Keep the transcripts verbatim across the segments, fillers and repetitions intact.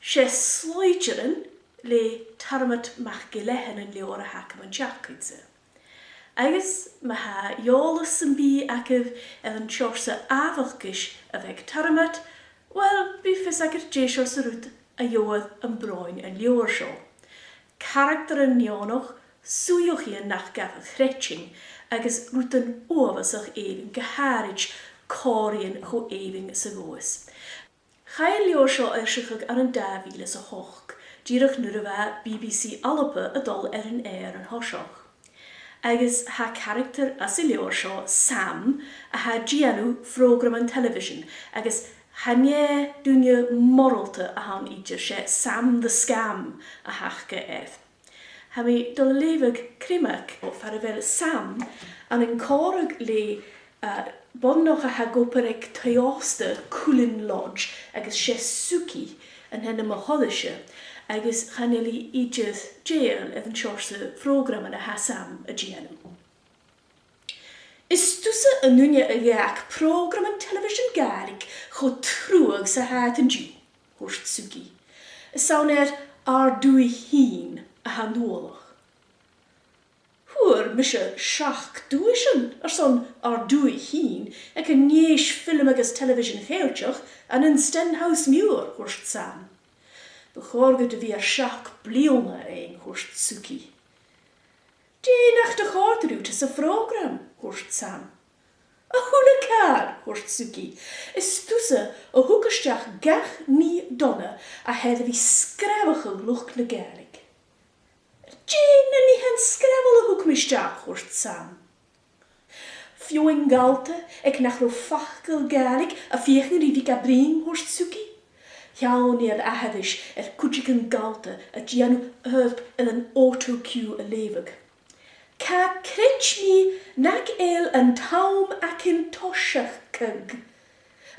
'S e Slaughteran le Tormod MacGill-Eain an leabhar a th' agam an t-seachdain-sa. Agus ma tha eòlas sam bith agaibh air an seòrsa àbhachdais a bh' aig Tormod, uill, bidh fios agaibh dè seòrsa rud a gheibh sibh am broinn an leabhair seo. Caractaran neònach, suidheachaidhean nach gabh a chreidsinn, agus rudan uabhasach èibhinn, gu h-àraid còmhraidhean cho èibhinn 's a ghabhas. Chaidh an leabhar seo fhoillseachadh ann an dà mhìle 's a h-ochd, dìreach nuair a bha B B C Alba a' dol air an adhar an toiseach. Agus tha caractar anns an leabhar seo, Sam, a tha a' dèanamh phrògraman television, agus chan e duine moralta a th' ann idir, 's e Sam the Scam a th' aca air. Tha mi a' dol a leughadh criomag o far a bheil Sam ann an còmhradh le, eh, boireannach a tha ag obair aig taigh-òsta Cullen Lodge, agus 's e Suki an t-ainm a th' oirrese, agus chan eil i idir dèidheil air an seòrsa phrògraman a tha Sam a' dèanamh. "Is tusa an duine a dh'fhàg prògraman television Gàidhlig cho truagh 's a tha iad an-diugh," thuirt Suki. "Is ann air ar dùthaich fhìn a tha an uallach." "Fhuair mise seachd duaisean airson ar dùthaich fhìn aig an Fhèis Film agus Television Cheilteach ann an Stenhousemuir," thuirt Sam. "Bu chòir dhut a bhith air seachd bliadhna fhèin," thuirt Suki. "Dè nach do chòrd riut sa phrògram?" thuirt Sam. "A h-uile càil," thuirt Suki. "Is tusa a thug a-steach gach nì dona a tha air a bhith sgràbhadh luchd na Gàidhlig." "Dè na nithean sgràbhail a thug mi a-steach?" thuirt Sam. "Feadhainn Gallta aig nach robh facal Gàidhlig a' feuchainn ri bhith ga bruidhinn," thuirt Suki. "Sheall mi air aithris air cuideigin Gallta a' dèanamh oidhirp air an autocue a' leughadh: 'Cha chreid mi nach eil an t-àm againn toiseachadh.'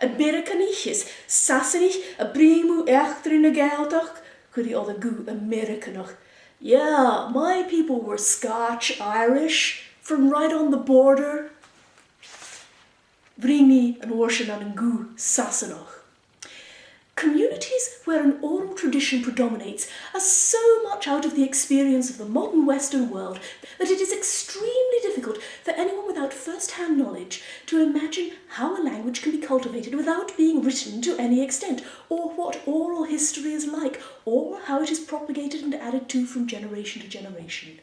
Ameireaganaich is Sasannaich a' bruidhinn mu eachdraidh na Gàidhealtachd," chuir i oirre guth Ameireaganach. "Yeah, my people were Scotch Irish, from right on the border." Bhruidhinn i an uair sin ann an guth Sasannach. "Communities where an oral tradition predominates are so much out of the experience of the modern Western world that it is extremely difficult for anyone without first-hand knowledge to imagine how a language can be cultivated without being written to any extent, or what oral history is like, or how it is propagated and added to from generation to generation.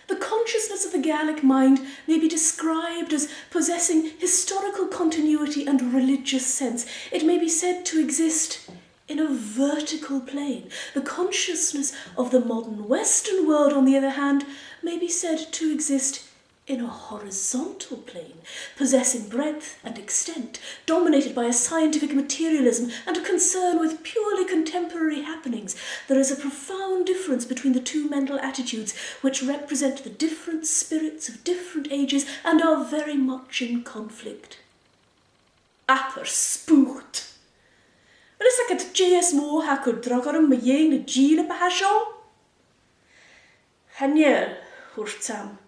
The consciousness of the Gaelic mind may be described as possessing historical continuity and religious sense. It may be said to exist in a vertical plane. The consciousness of the modern Western world, on the other hand, may be said to exist in a horizontal plane, possessing breadth and extent, dominated by a scientific materialism and a concern with purely contemporary happenings. There is a profound difference between the two mental attitudes, which represent the different spirits of different ages and are very much in conflict." Abair spùt. Bheil fhios agad dè as motha a tha a' cur dragh orm mu dheidhinn na dìleab a tha seo? "Chan eil," thuirt Sam,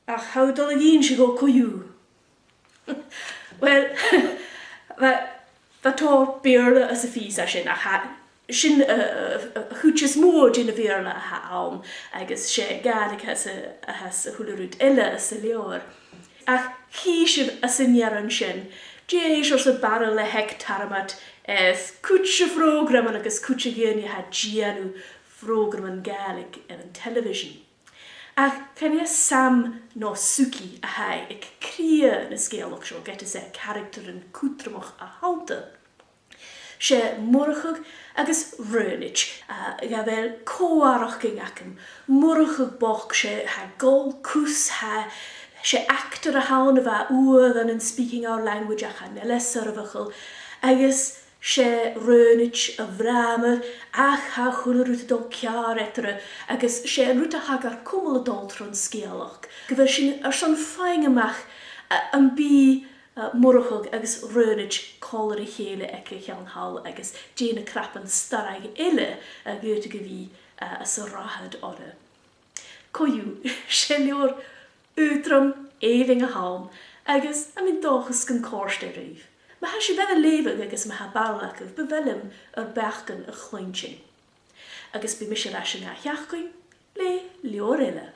"ach tha thu a' dol a dh'innse dhomh co-dhiù." Uill, bha, bha tòrr Beurla anns a' phìos a tha sin, ach tha, sin, uh, uh, a' chuid as motha den Bheurla a th' ann, agus 's e Gàidhlig a th' anns a, a th' anns a h-uile rud eile anns an leabhar. Ach chì sibh anns an earrann sin dè seòrsa barail a th' aig Tormod air cuid de phrògraman agus cuid de dhaoine a tha a' dèanamh phrògraman Gàidhlig air an television. Ach chan e Sam no Suki a th' aig cridhe na sgeulachd seo, ged as e caractaran cudromach a th' annta. 'S e Murchadh agus Raonaid, a, a bheil co-fhaireachdainn aca. Murchadh bochd, 's e, tha e a' gabhail cus, tha, 's e actar a th' ann a bha uair ann an Speaking Our Language ach chan eil e soirbheachail, agus 's e Raonaid a' bhramair, ach tha a h-uile rud a' dol ceàrr eatarra, agus 's e an rud a tha gar cumail a' dol tron sgeulachd, gu bheil sinn airson faighinn a-mach, a, am bi, a, Murchadh agus Raonaid còmhla ri chèile aig a' cheann thall, agus dè na cnapan-starra eile a dh'fhaodadh a bhith, a, anns an rathad orra. Co-dhiù, 's e leabhar aotrom èibhinn a th' ann, agus tha mi an dòchas gun còrd e ribh. Ma tha sibh air a leughadh agus ma tha ball agaibh, bu mhath leam ur beachdan a chluinntinn. Agus bidh mise air ais an ath-sheachdain le leabhar eile.